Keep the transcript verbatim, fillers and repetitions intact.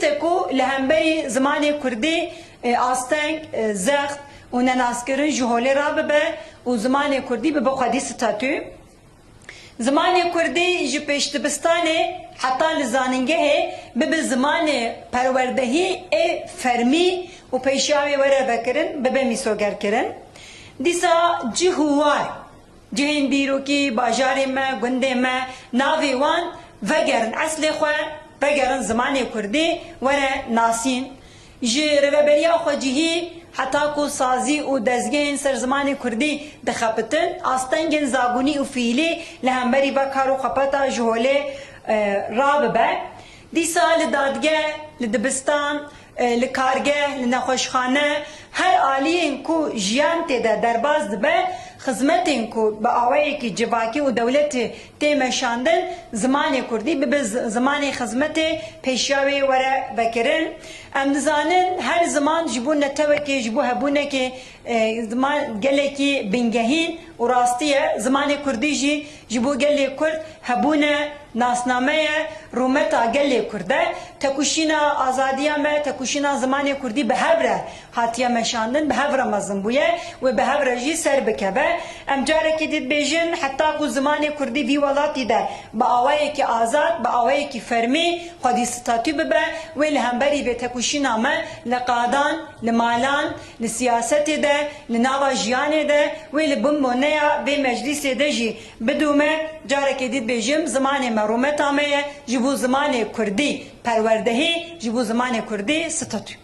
Dîse ku li hemberî zimanê kurdî, e, asteng, e, zext û nenaskirin ji holê rabibe û zimanê kurdî bibe xwedî statû. Zimanê kurdî ji pêşdibistanê heta li zanîngehê bibe zimanê perwerdehî ê fermî û pêşiya wê were vekirin, bibe mîsogerkirin. Dîsa cih û war, cihên dîrokî, bajarê me, gundê me, navê wan vegerin eslê xwe, vegerin zimanê kurdî, were nasîn. Ji rêveberiya xwecihî heta ku sazî û dezgehên ser zimanê kurdî dixebitin, astengên zagonî û fiîlî li hemberî vekar û xepeta ji holê, e, rabibe. Dîsa li dadgeh, li dibistan, e, li kargeh, li nexweşxane, her aliyên ku jiyan tê de derbas dibe, xizmetên ku bi awayekî civakî û dewletê tê meşandin, zimanê kurdî bibe zi-, zimanê xizmetê, pêşiya wê were vekirin. Em dizanin her ziman ji bo netewekê, ji bo hebûnekê, e, ziman gelekî bingehîn û rastî ye. Zimanê kurdî jî ji bo gelê kurd hebûn e, nasname ye, rûmeta gelê kurd e. Tekoşîna azadiya me, tekoşîna zimanê kurdî bi hev re hatiye meşandin, bi hev re mezin bûye û bi hev re jî ser bikeve. Em carekê dî dibêjin, heta ku zimanê kurdî vî welatî de bi awayekî azad, bi awayekî fermî xwedî statû bibe, wê li hemberî vê tekoşîna me li qadan, li malan, li siyasetê de, li nava jiyanê de, wê li bin boneya vê meclîsê de jî bidûme. Carekê dî dibêjim, zimanê me rûmeta me ye, ji bo zimanê kurdî perwerdehî, ji bo zimanê kurdî statû.